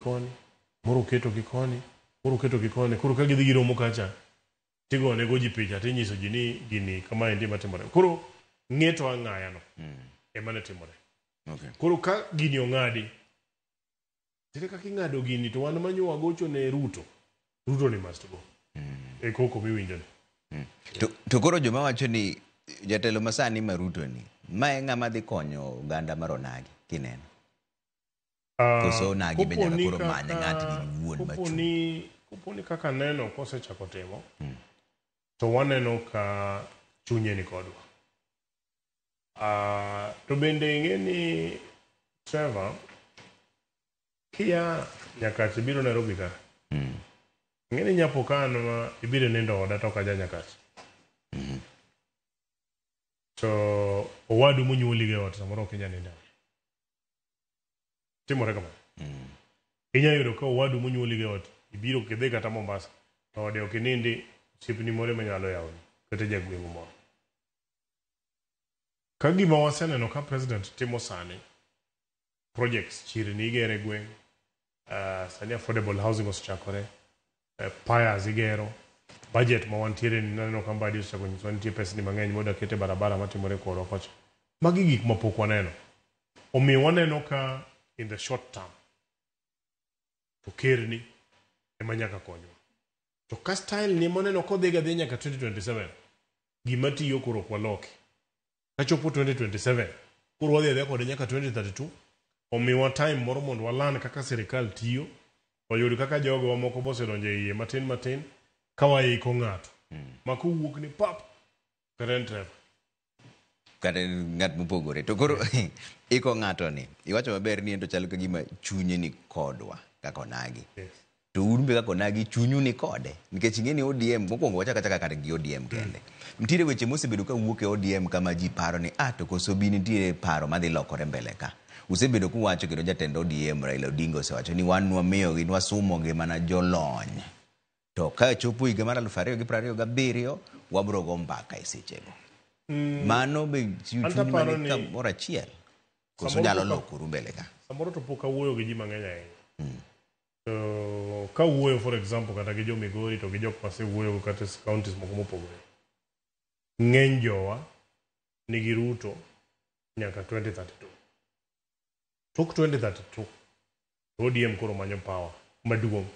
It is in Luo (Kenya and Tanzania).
Koni, moro oketo gi koni, moro oketo gi koni. Koro ka gidhi giromo kacha, tigone go ji picha tinyiso ji ni gini kamaendi ema timore. Koro ng'eto ang'aya no ema ne timore. Koro ka gini ong'adi, ere kaka ing'ado gini to wan manyo wagocho ne Ruto, Ruto ni must go. E koko miwinjo ni. To koro joma wacho ni jatelo masani ma Ruto ni, ma e ng'ama dhi konyo oganda mar onagi kineno? Koso onagi be nyaka koro many ng'atgi wuon machung'? Koponi kaka neno kosechako timo, to waneno ka chunye ni kodwa. To bende ing'e ni Trevor, kia Nyakach ibiro Nairobi ka. Ing'e ni nyapo ka an ma ibiro nindo oda to ok aja Nyakach. To owadu monyuoli go e ot samoro ok inyal nindo e ot. Timore kamano. Inya yudo ka owadu monyuoli go e ot ibiro kidhi kata Mombasa to ode ok inindi osiepni moro ema nyalo yawoni kata jagweng'u moro. Ka gima waseneno ka president timo sani, projects chirni igero e gweng', sani affordable housing osechakore, piers igero, budget ma wantiere ni naneno ka Mbadi osechako nyisowa nitie pesni mang'eny moda ket e barabara matimore korwa kocha. Magi gik ma pok waneno. Omiyo waneno ka in the short term to kerni ema nyaka konywa. To ka style ni moneno kodhi ga dhi nyaka 2027, gima tiyo koro ok waloki. Kachopo 2027, koro wadhi adhiya kode nyaka 2032, omiwa time moro mondo walan kaka sirikal tiyo, oyud kaka jogowa moko bosedonjo e iye matin matin, ka waiko ng'ato. Ma kowuok ni pap, kata en Trevor. Kata en ng'at mopogore. To koro iko ng'ato ni, iwacho maber ni en to chalo ka gima chunye ni kodwa kaka onagi. Yes. To un be kaka onagi chunyu ni kode. Nikech ing'e ni ODM, mokwongo wachak achaka kata gi ODM kende. Nitiere weche mosebedo ka wuok e ODM kama ji paro ni ah to koso bi nitiere paro madhi lokore mbele ka. Usebedo kuwacho kendo jatend ODM Raila Odinga osewacho ni wan nwamiyogi, nwasumogi mana jolony. To ka chopo higa mar 2027, wabro go mbaka e sechego. Mano be chuny Anto aparo mani ni kamoro achiel? Koso samoro nyalo pok a- lokoru mbele ka? Samoro to pok awuoyo gi ji mang'eny ahinya. To kawuoyo for example kata gi jo Migori to gi jok masewuoyo go kata e counties moko mopogore. Ng'eny jowa nigi Ruto nyaka 2032. Tok 2032 to ODM koro manyo power maduong'.